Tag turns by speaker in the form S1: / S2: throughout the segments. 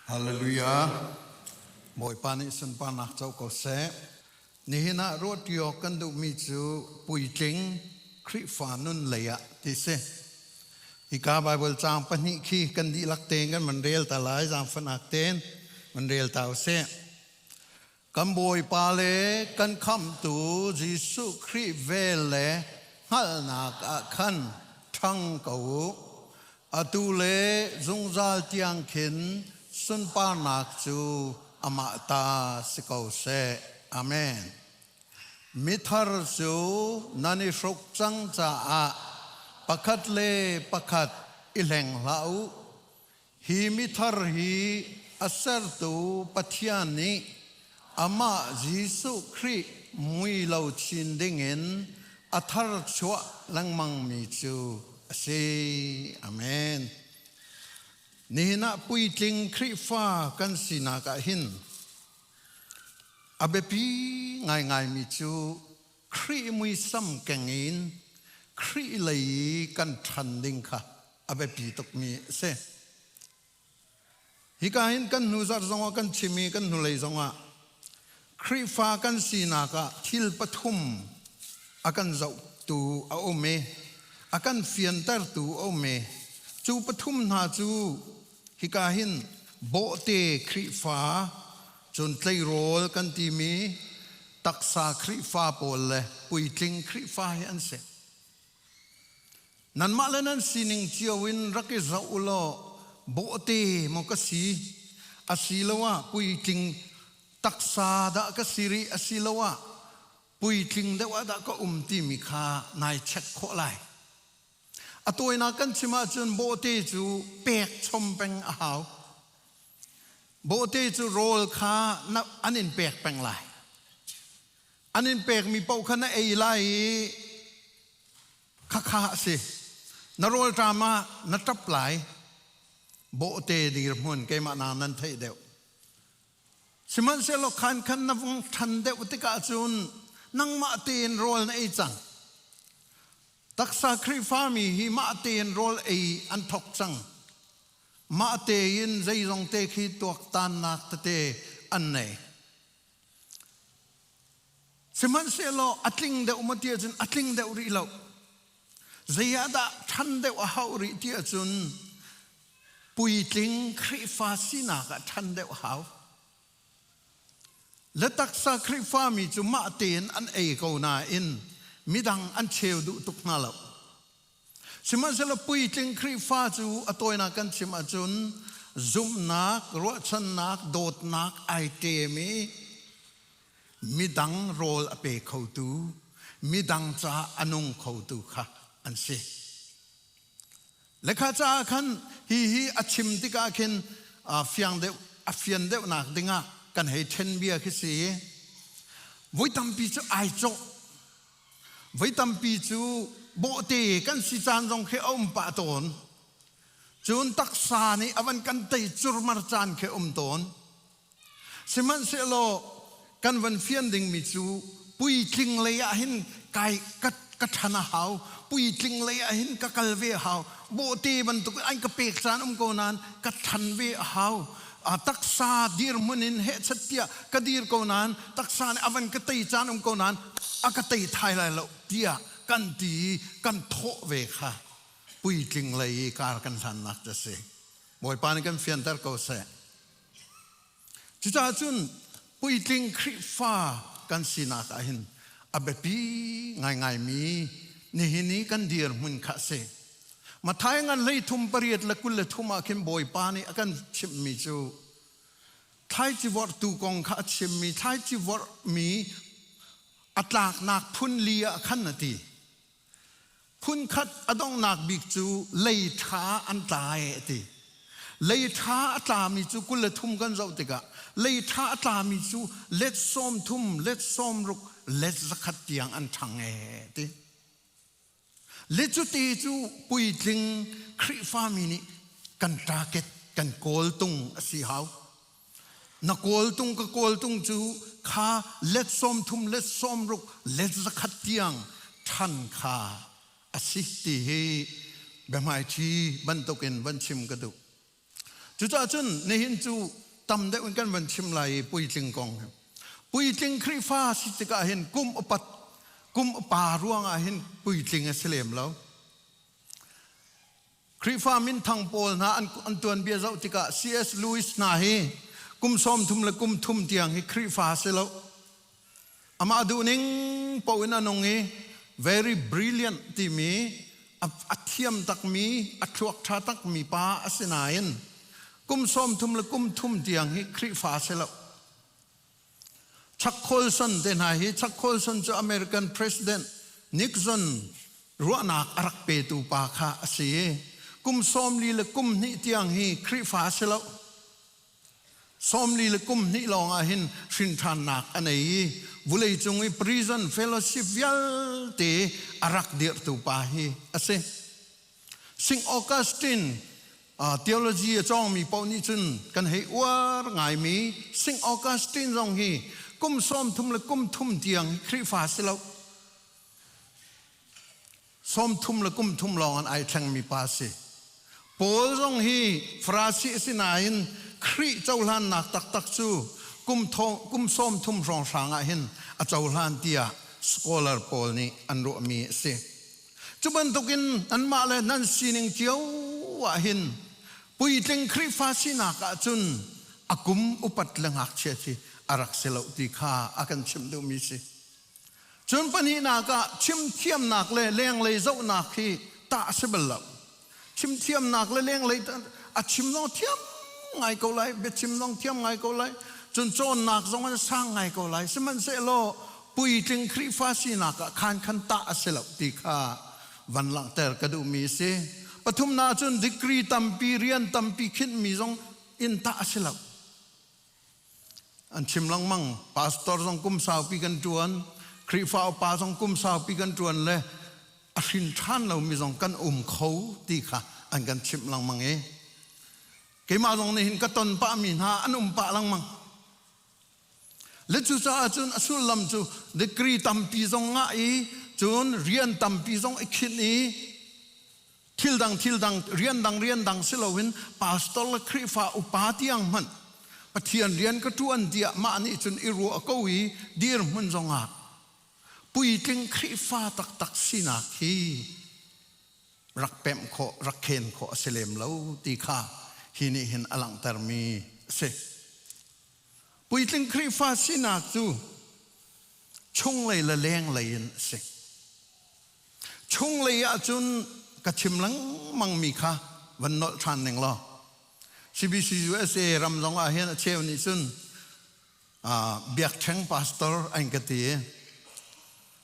S1: Hallelujah. Bawipa nih sunparnak co ko seh. Nihin ah ruahṭi kan duhmi cu puitling Khrihfa nun lei ah ti si. Hika Bible caang pahnih khi kan dihlak tein kan van rel ta lai, zaangfahnak tein van rel ta usih. Kan Bawipa le kan Khamhtu Jesuh Khrih vel le hngalhnak ah khan ṭhang ko u. Atu le zungzal tiang khin sunparnak cu amah ta si ko seh. Amen. Mithar cu nan i hruk cang caah pakhat le pakhat i hleng hlah u. Hi mithar hi a sertu Pathian nih amah Jesuh Khrih mui lo chin dingin a tharchuah lengmangmi cu a si. Amen. Nihin ah puitling Khrihfa kan sinak ah hin a biapi ngaingaimi cu Khrih muisam keng in Khrih lei i kan ṭhan ding kha a biapi tukmi a si. Hika hin kan hnu zarh zongah kan chim i kan hnulei zongah Khrihfa kan sinak ah thil pathum a kan zohtu a um i a kan fiantertu a um i cu pathum hna cu hika hin bawhte Khrihfa cun tleirawl kan timi taksa Khrihfa pawl le puitling Khrihfa hi an si. Nanmah le nan sining cio in rak i zoh u law bawhte maw ka si asiloah puitling taksa dah ka si rih asiloah puitling deuh ah dah ka um timi kha nai check khawh lai. A tawinak kan chim ahcun bawhte cu pek chom peng a hau. Bawhte cu rawl kha an in pek peng lai. An in pekmi paoh kha na ei lai i khakha a si. Na rawlṭam ah na ṭap lai. Bawhte dirhmun keimah na nan theih deuh. Sihmanhsehlaw khan khan na vung ṭhan deuh tikah cun nangmah tein rawl na ei cang. Taksa Khrihfami hi mah tein rawl ei an thawk cang. Mah tein zeizong te khi tuaktannak tete an nei. Sihmanhsehlaw a tling deuh maw ti ahcun a tling deuh rih lo. Zei ah dah ṭhan deuh a hauh rih ti ahcun puitling Khrihfa sinak ah ṭhan deuh a hau. Le taksa Khrihfami cu mah tein an ei ko nain midang an cheu duh tuk hna lo. Sihmanhsehlaw puitling Khrihfa cu a tawinak kan chim ahcun zumhnak, ruahchannak, dawtnak ai ṭem i midang rawl a pe khotu, midang caah a nung khotu kha an si. Lekha caah khan hi hi a chim tikah khin fiang deuh a fian deuhnak dingah kan hei ṭhen bia khi si. Voi tampi cu ai cawh. Voi tampi cu bawhte kan si caan zong khi a um pah tawn. Cun taksa nih a van kan tei curmar caan khi a um tawn. Sihmanhsehlaw kan van fian dingmi cu puitling lei ah hin kai ka ka ṭhan a hau, puitling lei ah hin ka kal ve a hau. Bawhte bantuk an ka pek caan um ko nain ka ṭhan ve a hau. A taksa dirhmun in hehchat tiah ka dir ko nain taksa nih a van ka tei caan um ko nain a ka tei thai lai lo tiah kan ti i kan thawh ve kha puitling lei i kar kan hlannak cu a si. Bawipa nih kan fianter ko seh. Cucaah cun puitling Khrihfa kan sinak ah hin a biapi ngaingaimi nihin i kan dirhmun kha a si. Matthai ngan 33 le 23 ah khin Bawipa nih a kan chimhmi cu thlaici vorhtu kong kha a chimmi thlaici vorhmi a tlaknak phun li ah khan a ti. Phunkhat a donghnak bik cu lei ṭha an tla e a ti. Lei ṭha a tlami cu 23 kan zoh tikah lei ṭha a tlami cu let 30, let 60, let 100 tiang an ṭhang e a ti. Le cuti cu puitling Khrihfami nih kan target kan kawltung a si hau. Na kawltung ka kawltung cu kha let 30 let 60 let 100 tiang ṭhan kha a si ti hi biahmaiṭhi bantukin van chim ka duh. Cucaah cun nihin cu tam deuh in kan van chim lai i puitling kong hi. Puitling Khrihfa si tikah hin kum upat kum upa ruangah hin puitling a si lem lo. Khrihfa minthang pawl hna an tuanbia zoh tikah C.S. Lewis hna hi kum 30 le kum thum tiang hi Khrihfa si lo. Amah duhning paoh in a nung i very brilliant timi a thiam takmi a thluak ṭha takmi pa a si nain kum 30 le kum thum tiang hi Khrihfa si lo. Chuck Colson te hna hi Chuck Colson cu American President Nixon ruahnak a rak petu pa kha a si i kum 40 le kum hnih tiang hi Khrihfa a si lo. 40 le kum hnih lawng ah hin hrinṭhannak a nei i vuleicung i prison fellowship vialte a rak dirhtu pa hi a si. St. Augustine theology a cawngmi paoh nih cun kan hei uar ngaimi St. Augustine zong hi kum 30 le kum thum tiang Khrihfa si lo. 30 le kum thum lawng an ai thlengmi pa si. Paul zong hi Farasi a si nain Khrih cohlannak taktak cu kum 30 hrawnghrang ah hin a cohlan tiah scholar pawl nih an ruahmi a si. Cu bantukin anmah le nan sining cio ah hin puitling Khrihfa sinak ah cun a kum upat le ngakchia khi a rak si lo ti kha a kan chimh duhmi si. Cun pahnihnak ah chimthiamnak le lenglei zohnak hi tah a si bal lo. Chimthiamnak le lenglei a chim zong thiam ngai ko lai, biachim zong thiam ngai ko lai, cun cawnnak zong an sang ngai ko lai. Sihmanhsehlaw puitling Khrihfa sinak ah khan khan tah a si lo ti kha van langhter ka duhmi a si. Pathumnak cun degree tampi, rian tampi khinhmi zong in tah a si lo. An chim lengmang, pastor zong kum saupi kan ṭuan, Khrihfa upa zong kum saupi kan ṭuan le a hrin ṭhan lomi zong kan um kho ti kha an kan chimh lengmang i keimah zong nih hin ka ton pahmi hna an um pah lengmang. Le cucaah cun a sullam cu degree tampi zong ngah i cun rian tampi zong i khinh i thil dang thil dang rian dang rian dang si loin pastor le Khrihfa upa tiang hmanh Pathian rian ka ṭuan tiah mah nih cun i ruah ko i dirhmun zongah puitling Khrihfa taktak sinak hi rak pemh khawh rak khen khawh a si lem lo ti kha hi nih hin a langhtermi a si. Puitling Khrihfa sinak cu chunglei le lenglei in a si. Chunglei ahcun ka chim lengmangmi kha van nolh ṭhan ning law CBC USA ram zong ah hin a cheu nih cun biakṭheng pastor an ka ti i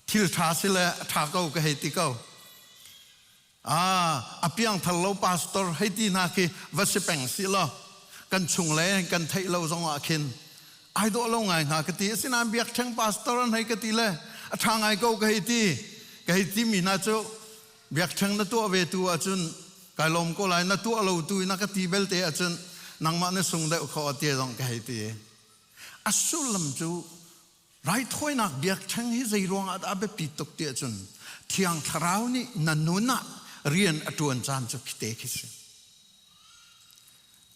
S1: thil ṭha si le a ṭha ko ka hei ti ko. A piangthar lo pastor hei ti hna khi va si peng si law kan chung le kan theih lo zong ah khin ai dawh lo ngai hnga ka ti. Asinain biakṭheng pastor an hei ka ti le a ṭha ngai ko ka hei ti. Ka hei ti mi hna cu biakṭheng na tuah ve tu ahcun kai lawm ko lai na tuah lo tu na ka ti belte ahcun nangmah na sung deuh kho a ti zong ka hei ti. A sullam cu Raithawinak biakṭheng hi zei ruangah dah a biapit tuk ti ahcun Thiang Thlarau nih na nun ah rian a ṭuan caan cu khite khi si.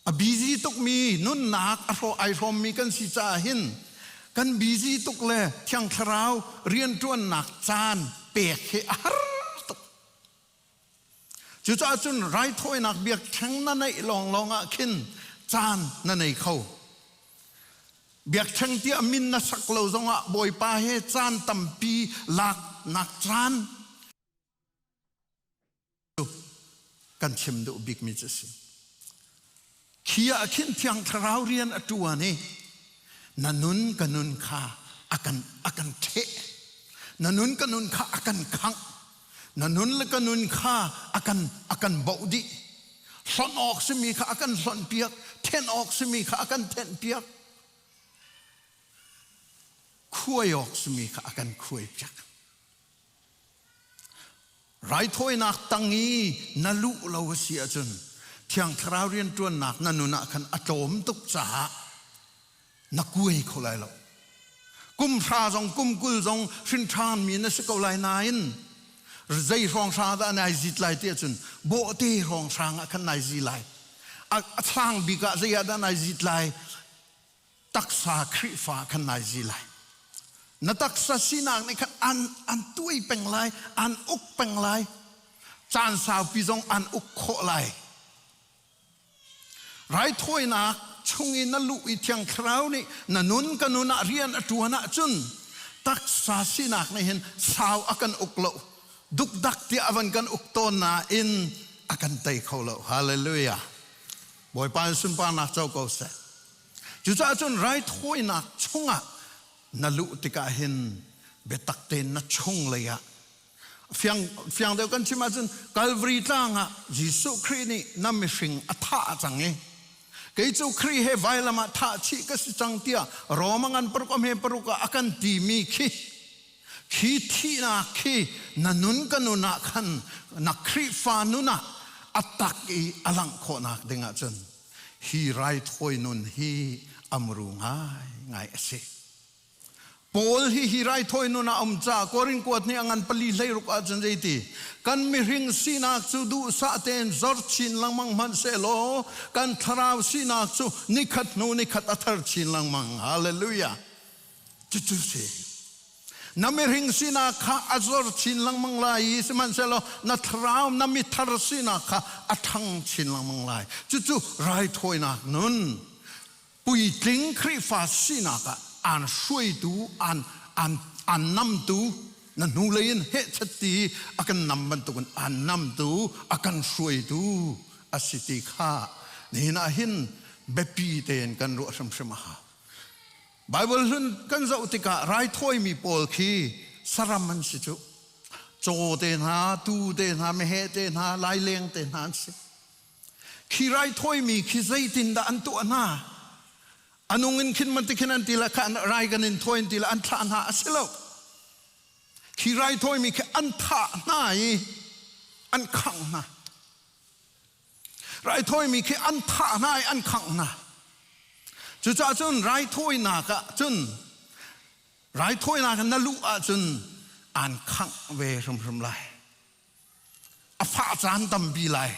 S1: A busy tukmi nunnak a hrawh ai hrawmmi kan si caah hin kan busy tuk le Thiang Thlarau rianṭuannak caan pek hi a har tuk. Cucaah cun raithawinak biakṭheng na neih lawnglawng ah khin caan na nei kho. Biakṭheng tiah min na sak lo zongah Bawipa he caan tampi laknak caan kan chim duh bikmi cu a si. Khi ah khin Thiang Thlarau rian a ṭuan i na nun ka nun kha a kan a kan ṭheh. Na nun ka nun kha a kan khangh. Na nun le ka nun kha a kan a kan boh dih. Hlonh awk simi kha a kan hlonh piak, thenh awk simi kha a kan thenh piak. Khuai awk simi kha a kan khuai piak. Raithawinak tang i na luh lo a si ahcun Thiang Thlarau rianṭuannak na nun ah khan a tlawm tuk caah na kuai kho lai lo. Kum hra zong kum 20 zong hrinṭhan mi na si ko lai nain zei hrawnghrang dah nai zit lai ti ahcun bawhte hrawnghrang ah khan nai zi lai. A sang bik ah zei ah dah nai zit lai? Taksa Khrihfa khan nai zi lai. Na taksa sinak nih khan an an tuai peng lai, an uk peng lai. Caan saupi zong an uk khawh lai. Raithawinak chung i na luh i Thiang Thlarau nih na nun ka nun ah rian a ṭuan ahcun taksa sinak nih hin sau a kan uk lo. Dukdak tiah a van kan uk tawn nain a kan tei kho lo. Hallelujah. Bawipa in sunparnak co ko seh. Cucaah cun raithawinak chungah na luh tikah hin biatak tein na chung lei ah Fiang, fiang deuh kan chim ahcun Calvary tlang ah Jesuh Khrih nih na mihring a thah cang i kei cu Khrih he vailam ah thah chih ka si cang tiah Roma ngan paruk a hme paruk ah a kan timi khi khi thihnak khi na nun ka nun ah khan na Khrihfa nun ah a tak i a langh khawhnak ding ahcun hi raithawi nun hi amru ngai ngai a si. Paul hi hi raithawi nun ah um ca Korin kuat nih a ngan pali hleiruk ahcun zeiti kan mihring sinak cu duhsah tein zor chin lengmang hmanh sehlaw kan thlarau sinak cu nikhat hnu nikhat a thar chin lengmang. Hallelujah. Cucu si. Na mihring sinak kha a zor chin lengmang lai i sihmanhsehlaw na thlarau na mithar sinak kha a ṭhang chin lengmang lai. Cucu raithawinak nun puitling Khrihfa sinak ah aan hruaitu, aan, aan, aan namtu, na hnulei in hehchet ti a kan nam bantukin aan namtu, a kan hruaitu a si ti kha nihin ah hin biapi tein kan ruah hrimhrim a hau. Bible hlun kan zoh tikah raithawimi pawl khi saram an si cu. Caw te hna, tuu te hna, meheh te hna, laileng te hna an si. Khi raithawimi khi zeitindah an tuah hna? A nung in khin man ti khin an ti le kha rai kan in thawi an ti le an thlah hna a si lo. Khi raithawimi khi an thah hna i an khangh hna. Raithawimi khi an thah hna i an khangh hna. Cucaah cun raithawinak ah cun raithawinak na luh ahcun aan khangh ve hrimhrim lai. A fah caan tampi lai.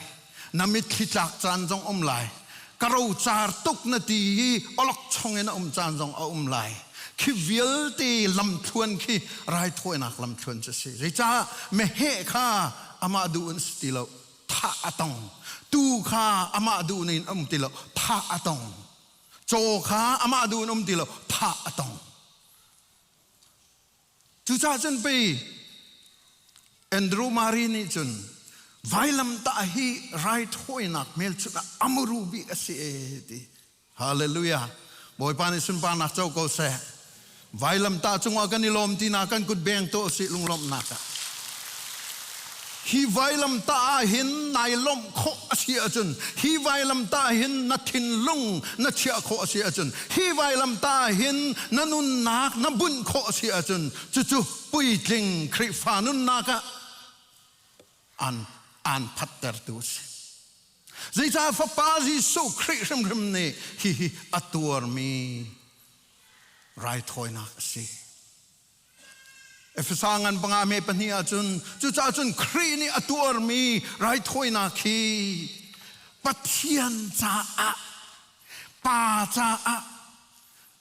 S1: Na mitthli tlak caan zong um lai. Ka rocar tuk na ti i awlokchong in a um caan zong a um lai. Khi vialte lamthluan khi raithawinak lamthluan cu a si. Zeicah meheh kha amah duh in si ti lo, thah a tong. Tuu kha amah duh in um ti lo, thah a tong. Caw kha amah duh in um ti lo, thah a tong. Cucaah cun pei Andrew Murray nih cun vailamtah hi raithawinak hmelchunh ah a muru bik a si e ti. Hallelujah. Bawipa nih sunparnak co ko seh. Vailamtah cungah kan i lawm tinak kan kut beng tuah usih lunglawmhnak ah. Hi vailamtah ah hin nai lawmh khawh a si ahcun, hi vailamtah ah hin na thinlung na chiah khawh a si ahcun, hi vailamtah ah hin na nunnak na bunh khawh a si ahcun, cucu puitling Khrihfa nunnak ah an aan phattertu a si. Zeicah Fapa Jesuh Khrih hrimhrim nih hihi a tuarmi raithawinak a si. Efesa ngan panga me pahnih ahcun cucaah cun Khrih nih a tuarmi raithawinak hi Pathian caah Pa caah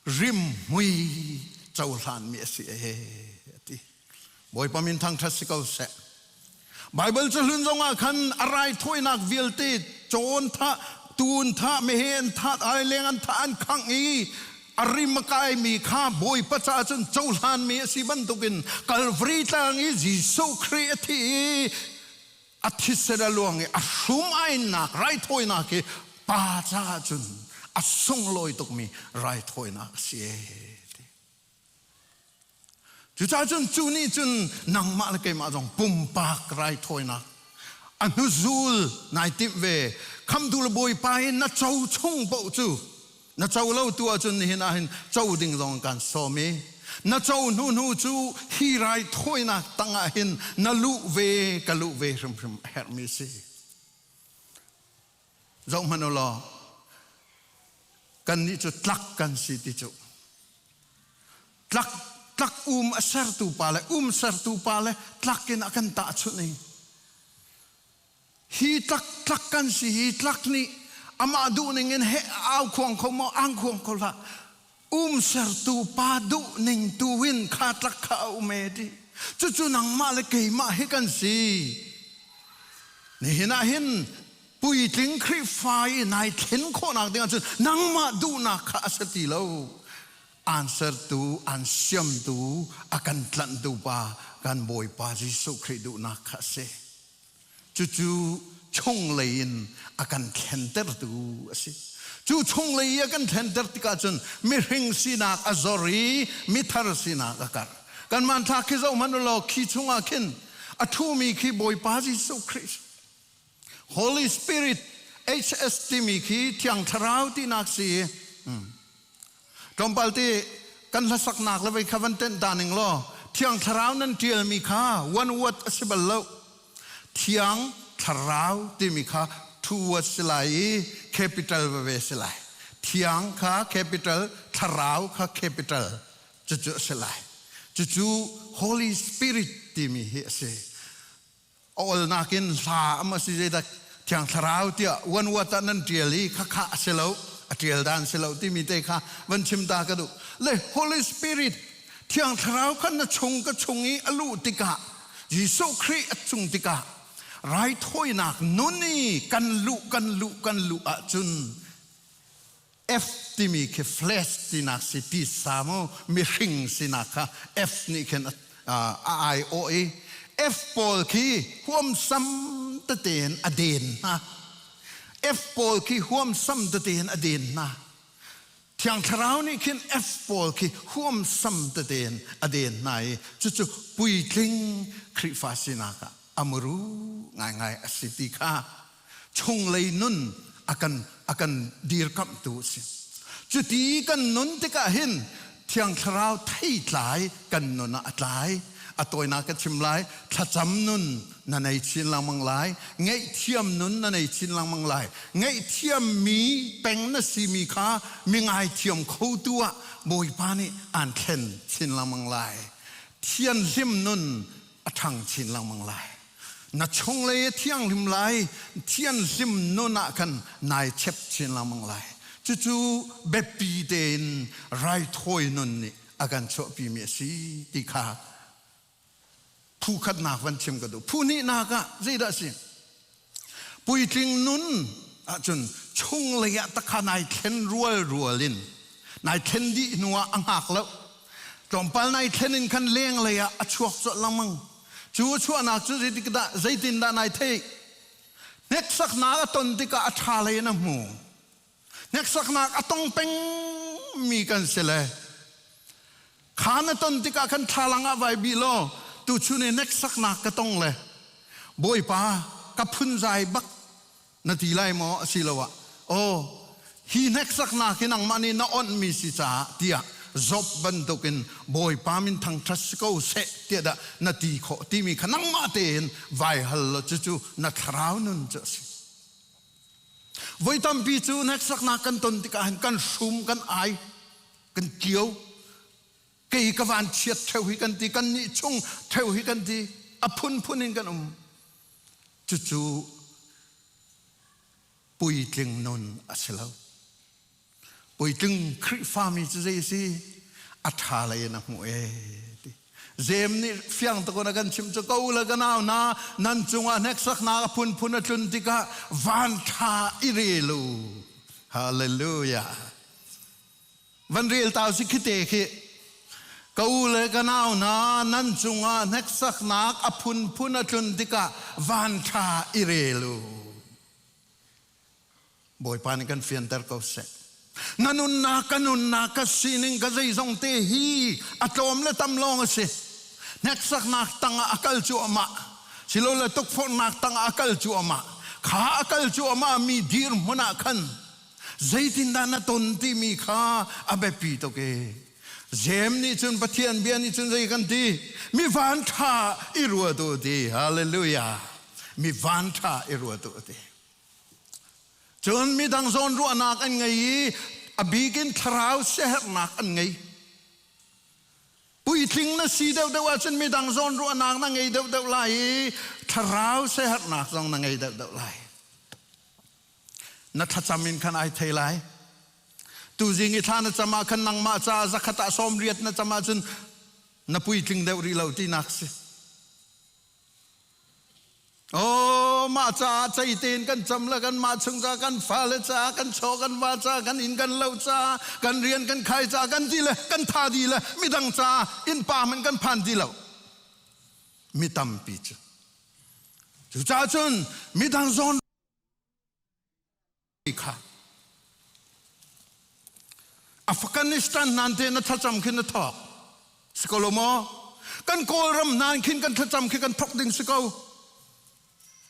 S1: rimhmui cohlanmi a si ee a ti. Bawipa min thangṭhat si ko seh. Baibal cahlun zongah khan a raithawinak vialte cawn thah, tuun thah, meheh an thah, aileng an thah, an khangh i a rim a kaimi kha Bawipa caah cun cohlanmi a si bantukin Kalvari tlang i Jesuh Khrih a thi i a thisen a luang i a hrum ainnak raithawinak hi Pa caah cun a sunglawi tukmi raithawinak a si ee. Cucaah cun cu nih cun nangmah le keimah zong pumpak raithawinak a hnuzul nai timh ve. Khamtu le Bawipa in na co chung paoh cu na co lo tu ahcun nihin ah hin co ding zong kan sawm i na co hnu hnu cu hi raithawinak tangah hin na luh ve ka luh ve hrimhrim a herhmi si. Zoh hmanh u law kannih cu tlak kan si ti cu tlak tlak um a sertu pa le um sertu pa le tlak in a kan tahchunh i hi tlak tlak kan si hi tlak nih Amah duh ning in he au khuang kho maw ang khuang kho hlah. Um sertu pa duh ning tu in kha tlak kha a um e ti. Cucu nangmah le keimah hi kan si. Nihin ah hin puitling Khrihfa i nai thlen khawhnak ding ahcun nangmah duhnak kha a si ti lo. Aan sertu, aan siamtu, a kan tlanhtu pa kan Bawipa Jesuh Khrih duhnak kha a si. Cucu chunglei in a kan thlentertu a si. Cu chunglei i a kan thlenter tikah cun mihring sinak a zor i mithar sinak a karh. Kan hmanthlak khi zoh hmanh u law khi chungah khin a ṭhumi khi Bawipa Jesuh Khrih Holy Spirit HS timi khi Thiang Thlarau tinak si. Tlawmpal te kan hlasaknak le vei kha van tenh ta ning law Thiang Thlarau nan ṭialmi kha one word a si bal lo. Thiang Thlarau timi kha two words si lai i capital veve si lai. Thiang kha capital, Thlarau kha capital cucu a si lai. Cucu Holy Spirit timi hi a si. A olnak in hla am a si zeidah Thiang Thlarau tiah one word ah nan ṭial i khakha a si lo, a ṭial dan si lo timi te kha van chim ta ka duh. Le Holy Spirit Thiang Thlarau kha na chung ka chung i a luh tikah Jesuh Khrih a cung tikah raithawinak nun i kan luh kan luh kan luh ahcun F timi khi flesh tinak si tisa mu mihring sinak kha F nih khin a ai awh i F pawl khi huamsam tete in a den hna. F pawl khi huamsam tete in a den hna. Thiang Thlarau nih khin F pawl khi huamsam tete in a den hna i cucu puitling Khrihfa sinak ah a muru ngaingai a si ti kha chunglei nun a kan a kan dirkamhtu a si. Cuti kan nun tikah hin Thiang Thlarau theitlai kan nun ah a tlai. A tawinak ka chim lai, thlacam nun na nei chin lengmang lai, ngaihthiam nun na nei chin lengmang lai. Ngaihthiam mi peng na simi kha mi ngaithiam khotu ah Bawipa nih aan thlen chin lengmang lai. Thianhlim nun a ṭhang chin lengmang lai. Na chunglei a thianghlim lai, thianhlim nun ah khan nai chep chin lengmang lai. Cucu biapi tein raithawi nun nih a kan chuahpimi a si ti kha phu khatnak van chim ka duh. Phu hnihnak ah zeidah a si? Puitling nun ahcun chunglei ah takha nai thlen rual rual in nai thlen dih hnu ah a hngak lo. Tlawmpal nai thlen in khan lenglei ah a chuak colh lengmang. Cu a chuahnak cu zeitikdah zeitindah nai theih? Hneksaknak a ton tikah a ṭha lei in a hmu. Hneksaknak a tong pengmi kan si le kha na ton tikah khan thlalang ah vai bih law tuchun i hneksaknak ka tong le Bawipa ka phunzai bak na ti lai maw asiloah aw hi hneksaknak hi nangmah nih na onhmi si caah tiah Job bantukin Bawipa min thangṭhat si ko seh tiah dah na ti khawh timi kha nangmah tein vai hal law cucu na thlarau nun cu a si. Voi tampi cu hneksaknak kan ton tikah hin kan hrum, kan ai, kan kio. Kei ka van chiat ṭheo hi kan ti, kan nih chung ṭheo hi kan ti, a phunphun in kan um. Cucu puitling nun a si lo. Puitling Khrihfami cu zei a si? A ṭha lei in a hmuh ee ti. Jem nih fiang takun a kan chimh cu ko le ka nau hna nan cungah hneksaknak a phunphun a tlun tikah van ṭha i rel u. Hallelujah. Van rel ta si khite khi ka u le ka nau hna nan cungah hneksaknak a phunphun a tlun tikah van ṭha i rel u. Bawipa nih kan fianter ko seh. Na nunnak, ka nunnak, ka sining, ka zeizong te hi a tlawm le tam lawng a si. Hneksaknak tangah a kal cuahmah. Silole tukforhnak tangah a kal cuahmah. Kha a kal cuahmah mi dirhmun ah khan zeitindah na ton timi kha a biapi tuk e. Jem nih cun Pathian bia nih cun zei kan ti? Mi van ṭha i ruat u ti. Hallelujah. Mi van ṭha i ruat u ti. Cun midang zawnruahnak an ngei i a bik in thlarau siaherhnak an ngei. Puitling na si deuhdeuh ahcun midang zawnruahnak na ngei deuhdeuh lai i thlarau siaherhnak zong na ngei deuhdeuh lai. Na thlacam in khan ai thei lai. Tuzing i thla na cam ah khan nangmah caah zakhat ah 80 na cam ahcun na puitling deuh rih lo tinak si. Oh, mah caah cei tein kan cam le kan mah chung ca kan fale ca kan chaw kan va ca kan inn kan lo ca kan rian kan khai ca kan ti le kan tha di le midang ca innpa hmanh kan phan ti lo. Mi tampi cu. Cucaah cun midang zawn kha Afghanistan nan te na thlacam khi na thawk si ko lo maw kan Kawlram nan khin kan thlacam khi kan thok ding si ko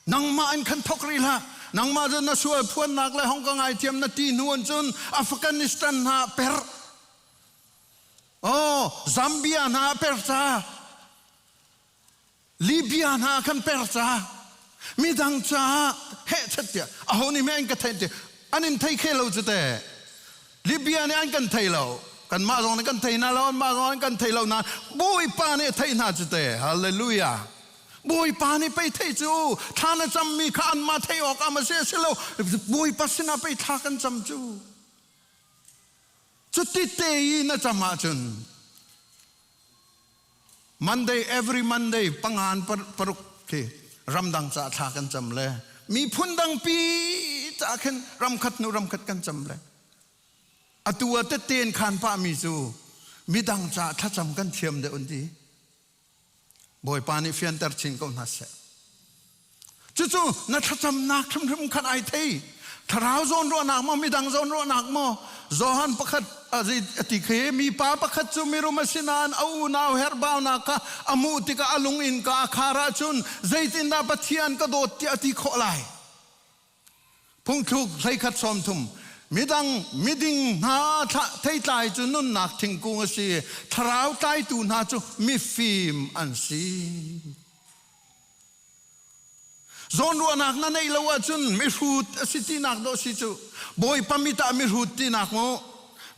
S1: nangmah in khan thok rih hlah nangmah cu na sual phuannak le Hong Kong ai thiam na ti hnu an cun Afghanistan hna per oh Zambia hna per ca Libya hna khan per ca midang caah hehchet tiah aho nih meh an ka theih ti an in thei khe lo cu te Libya nih an kan thei lo kanmah zong nih kan thei hna lo anmah zong an kan thei lo na Bawipa nih a theih hna cu te hallelujah Bawipa nih pei thei cu thla na cammi kha anmah theih awk ah ma si a si lo Bawipa sinah pei thla kan cam cu cuti te i na cam ahcun Monday every Monday pangan paruk khi ramdang ca thla kan cam le miphun dangpi ca khin ramkhat hnu ramkhat kan cam le atu a tette in khan pah mi cu midang ca thlacam kan thiam deuh an ti Bawipa nih fianter chin ko hna seh Cucu na thlacamnak hrimhrim khan ai thei. Thlarau zawnruahnak maw midang zawnruahnak maw Johan pakhat a ti khi mipa pakhat cu mirum a si nain a unau herhbaunak kha a hmuh tikah a lung in ka a khar ahcun zeitindah Pathian ka dawt tiah a ti khawh lai? Phungthluk 31 30 midang miding hna theitlai cu nunnak thingkung a si thlarau tlaitu hna cu mifim an si. Zawnruahnak na neih lo ahcun mihrut a si tinak dawh si cu. Bawipa mit ah mihrut tinak mu.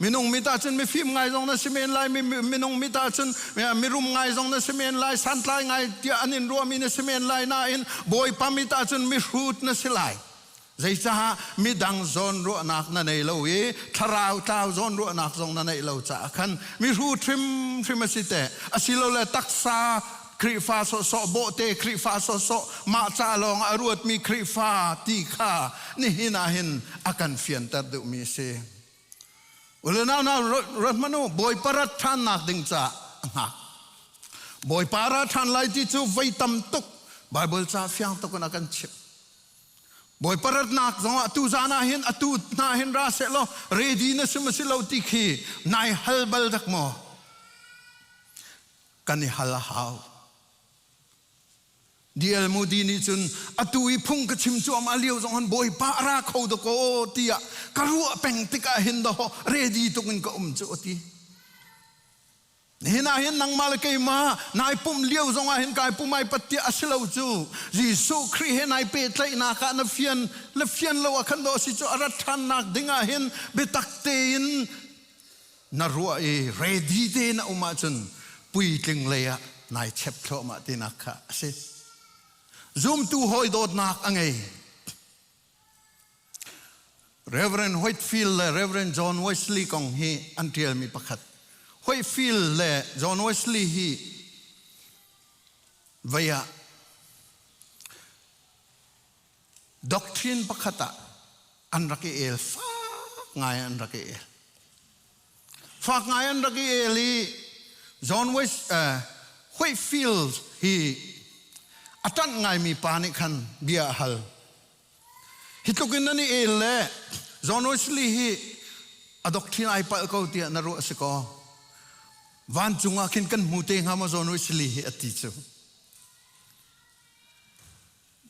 S1: Minung mit ah cun mifim ngai zong na si men lai, minung mit ah cun mirum ngai zong na si men lai, santlai ngai tiah an in ruahmi na si men lai nain Bawipa mit ah cun mihrut na si lai. Zeicaah midang zawnruahnak na nei lo i thlarau tlau zawnruahnak zong na neih lo caah khan mihru hrimhrim a si teh. Asilole taksa Khrihfa sawhsawh bawhte Khrihfa sawhsawh mah ca lawng a ruatmi Khrihfa ti kha nihin ah hin a kan fianter duhmi a si. Ule nau hna ruat hmanh u Bawipa rat ṭhannak ding caah a hngak. Bawipa ra ṭhan lai ti cu voi tam tuk Bible ca fiang tuk in a kan chimh. Bawipa ratnak zongah tu zan ah hin atu hna hin ra seh law ready na si ma si lo ti khi nai hal bal dak maw? Kan i hal a hau. D.L. Moody nih cun atu i phung ka chim cuam a lio zong han Bawipa a ra kho dakaw tiah ka ruah peng tikah hin daw ready tuk in ka um cu a ti. Nihin ah hin nangmah le keimah nai pumh lio zongah hin kai pum ai pat tiah a si lo cu. Jesuh Khrih he nai pehtlaihnak ah na fian le fian lo ah khan dawh si cu a rat ṭhannak ding ah hin biatak tein na ruah i ready tein na um ahcun puitling lei ah nai chep thluahmah tinak kha a si. Zumtu hawi dawtnak a ngei. Reverend Whitefield le Reverend John Wesley kong hi an ṭialmi pakhat. Whitefield le John Wesley hi vei ah doctrine pakhat ah an rak i el fak ngai an rak i el. Fak ngai an rak i el i John West, Whitefield hi a ṭanh ngaimi pa nih khan bia a hal. Hi tluk in nan i el le John Wesley hi a doctrine ai palh ko tiah na ruah si kaw vancung ah khin kan hmu te hnga maw John Wesley hi a ti cu.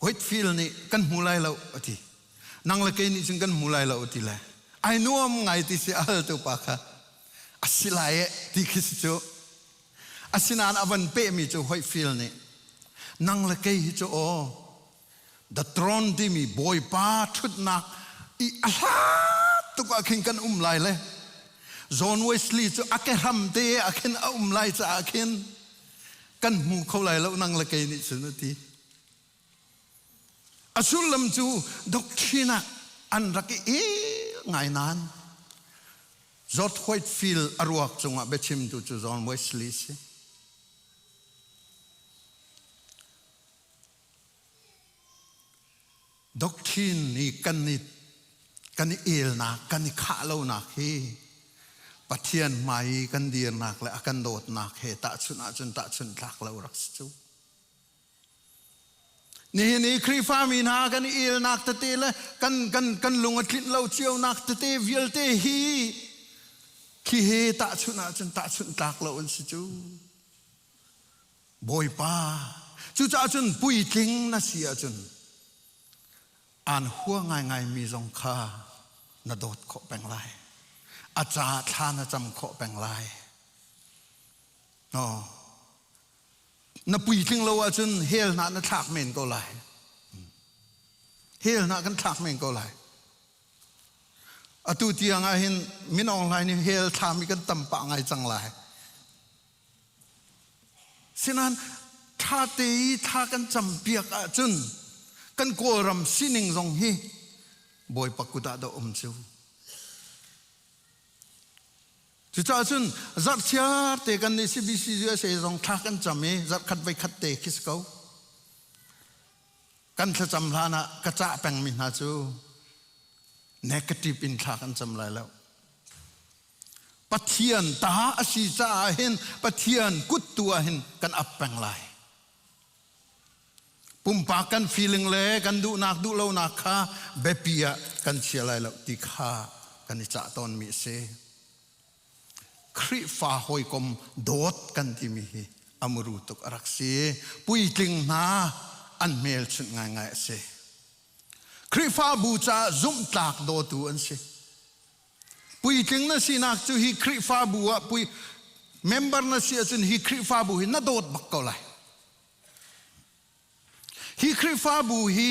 S1: Whitefield nih kan hmu lai lo a ti. Nang le kei nih cun kan hmu lai lo a ti le. Ai nuam ngai ti si a haltu pa kha. A si lai e ti khi si cu. Asinain a van pehmi cu Whitefield nih nang le kei hi cu aw The throne timi Bawipa ṭhutnak i a hlat tuk ah khin kan um lai le John Wesley cu a kehram te ah khin a um lai caah khin kan hmu kho lai lo nang le kei nih cun a ti. A sullam cu doctrine ah. An rak i ngai nain George Whitefield a ruak cungah biachimtu cu John Wesley si. Doctrine i kan i kan i elnak, kan i khah lonak hi Pathian hmai i kan dirnak le a kan dawtnak he tahchunh ahcun tahchunh tlak lo rak si cu. Nihin i Khrihfami hna kan i elnak tete le kan, kan, kan lung a tlinh lo cionak tete vialte hi khi he tahchunh ahcun tahchunh tlak lo an si cu. Bawipa, cucaah cun puitling na si ahcun aan hua ngaingaimi zong kha na dawt khawh peng lai. A caah thla na cam khawh peng lai. No. Na puitling lo ahcun hell hna na thlak men ko lai. Hell hna kan thlak men ko lai. Atu tiang ah hin min online in hell thlami kan tam pah ngai cang lai. Sinain ṭhate i thla kan campiak ahcun kan Kawlram sining zong hi Bawipa kut ah dah um cu. Cucaah cun zarhchiar te kan nih CBC USA zong thla kan cam i zarhkhat voikhat te khi si ko. Kan thlacam hlan ah ka cah pengmi hna cu negative in thla kan cam lai lo. Pathian ta a si caah hin Pathian kut tu ah hin kan ap peng lai. Pumpak kan feeling le kan duhnak duhlonak kha biapi ah kan chia lai lo ti kha kan i cah tawnmi a si. Khrihfa hawikom dawt kan timi hi a muru tuk a rak si. Puitling hna an hmelchunh ngaingai a si. Khrihfabu caah zumhtlak dawtu an si. Puitling na sinak cu hi Khrihfabu ah pui member na si ahcun hi Khrihfabu hi na dawt bak ko lai. Hi Khrihfabu hi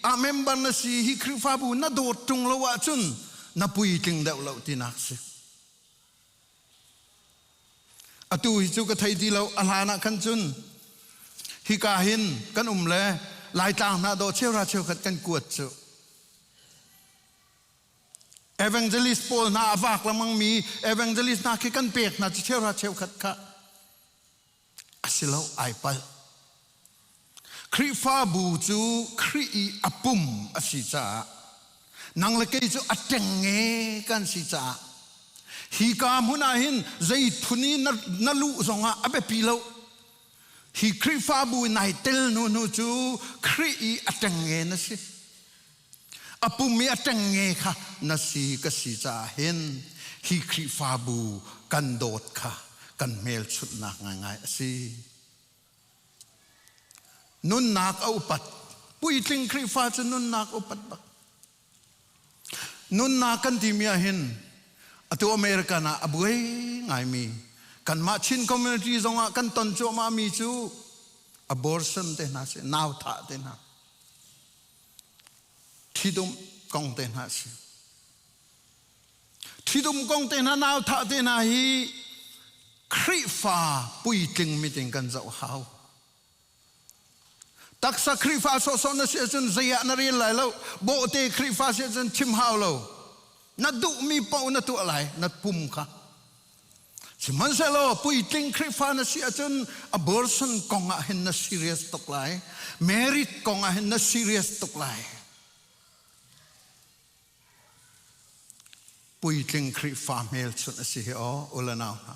S1: a member na si hi Khrihfabu na dawt ṭung lo ahcun na puitling deuh lo tinak si. Atu hi cu ka thei ti lo a hlan ah khan cun hika hin kan um le Laitlang hna dawh cheuhra cheukhat kan kuat cu. Evangelist pawl hna a vak lengmangmi evangelist hna khi kan pek hna cu cheuhra cheukhat kha a si lo ai palh. Khrihfabu cu Khrih i a pum a si caah nang le kei cu a ṭengnge kan si caah hi ka hmun ah hin zei phun i na, na luh zongah a biapi lo. Hi Khrihfabu i nai tel hnu hnu cu Khrih i a ṭengnge na si. A pum i a ṭengnge kha na si ka si caah hin hi Khrihfabu kan dawt kha kan hmelchunhnak ngaingai a si. Nunnak a upat. Puitling Khrihfa cu nunnak a upat bak. Nunnak kan timi ah hin atu American ah a buai ngaimi kanmah Chin community zongah kan ton cuahmahmi cu abortion te hna si, nau thah te hna. Ṭhidum kong te hna a si. Ṭhidum kong te hna nau thah te hna hi Khrihfa puitling meeting kan zoh hau. Taksa Khrihfa sawhsawh na si ahcun zei ah na rel lai lo. Bawhte Khrihfa si ahcun chim hau lo. Na duhmi paoh na tuah lai, na pum kha. Sihmanhsehlaw puitling Khrihfa na si ahcun abortion kong ah hin na serious tuk lai. Merit kong ah hin na serious tuk lai. Puitling Khrihfa hmelchunh a si hi aw u le nau hna.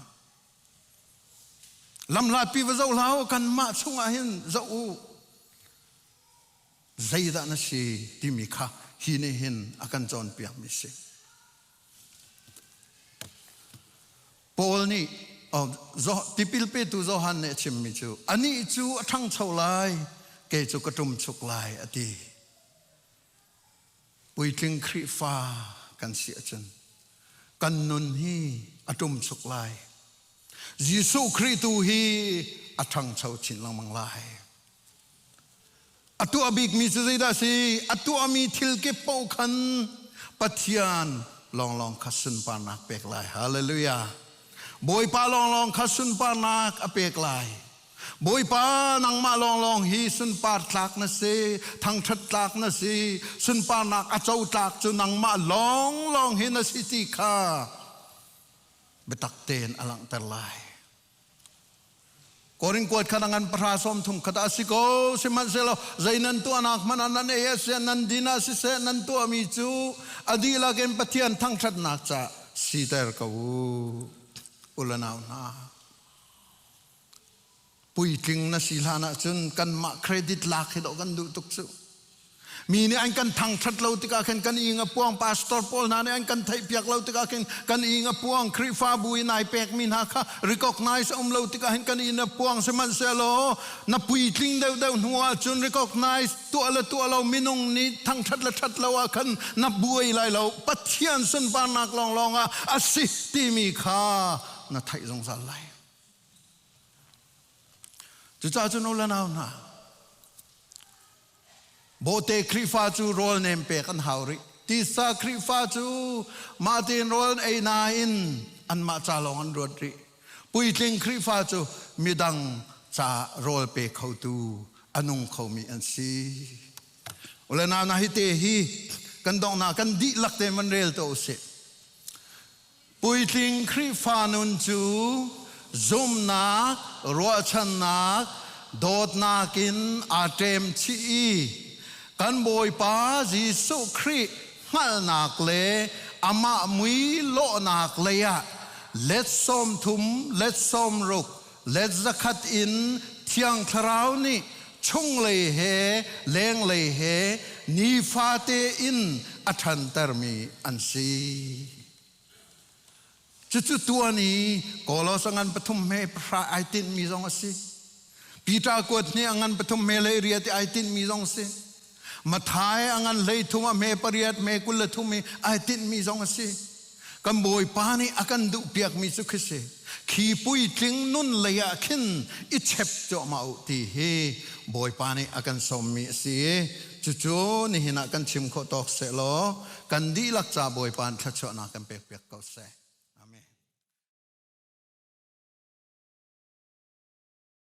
S1: Lamhlatpi va zoh hlah u, kanmah chungah hin zoh u. Zeidah na si timi kha hi nih hin a kan cawnpiakmi si. Paul nih tipil petu Johan nih a chimmi cu anih cu a ṭhangcho lai, kei cu ka ṭumchuk lai a ti. Puitling Khrihfa kan si ahcun kan nun hi a ṭumchuk lai. Jesuh Khrih tu hi a ṭhangcho chin lengmang lai. A tuah bikmi cu zeidah a si? A tuahmi thil kip paoh khan Pathian lawnglawng kha sunparnak pek lai. Hallelujah. Bawipa lawnglawng kha sunparnak a pek lai. Bawipa nangmah lawnglawng hi sunpar tlak na si, thangṭhat tlak na si, sunparnak a co tlak cu nangmah lawnglawng hi na si ti kha biatak tein a langhter lai. Korin kuat kha ngan pahra sawm thum khat a si ko, sihmanhsehlaw zei nan tuahnak hmanh ah nan ei a si, nan din ah siseh, nan tuahmi cu a dihlak in Pathian thangṭhatnak ca siter ko u. U le nau hna, puitling na si hlan ahcun kanmah credit lak hi dawh kan duh tuk cu. Mi nih an kan thangṭhat lo tikah khin kan ing a puang, pastor pawl hna nih an kan theihpiak lo tikah khin kan ing a puang, Khrihfabu in ai pekmi hna kha recognize a um lo tikah hin kan ing a puang. Sihmanhsehlaw na puitling deuhdeuh hnu ahcun recognize tuah le tuah lo, minung nih thangṭhat le ṭhat lo ah khan na buai lai lo. Pathian sunparnak lawnglawng ah a si timi kha na theih zungzal lai. Cucaah cun u le nau hna, bawhte Khrihfa cu rawl nem pek an hau rih. Tisa Khrihfa cu mah tein rawl an ei nain anmah ca lawng an ruat rih. Puitling Khrihfa cu midang ca rawl pe khotu a nung khomi an si. U le nau hna, hi te hi kan donghnak kan dihlak tein van rel tuah usih. Puitling Khrihfa nun cu zumhnak, ruahchannak, dawtnak in aa ṭem chih i kan Bawipa Jesuh Khrih hngalhnak le amah mui lawhnak lei ah let 30, let 60, let 100 in Thiang Thlarau nih chunglei he lenglei he nifate in a ṭhantermi an si. Cucu tuan i Kolos a ngan pathum hme pahra ai tinhmi zong a si. Peter kuat hnih a ngan pathum hme 18 i ai tinhmi zong a si. Mathai a ngan 13 a hme pariat hme 23 i ai tinhmi zong a si. Kan Bawipa nih a kan duhpiakmi cu khi si. Khi puitling nun lei ah khin i chep cuahmah u ti hi Bawipa nih a kan sawmmi a si i cucu nihin ah kan chim khawh tawk sehlaw kan dihlak ca Bawipa in thluachuahnak kan pekpiak ko seh.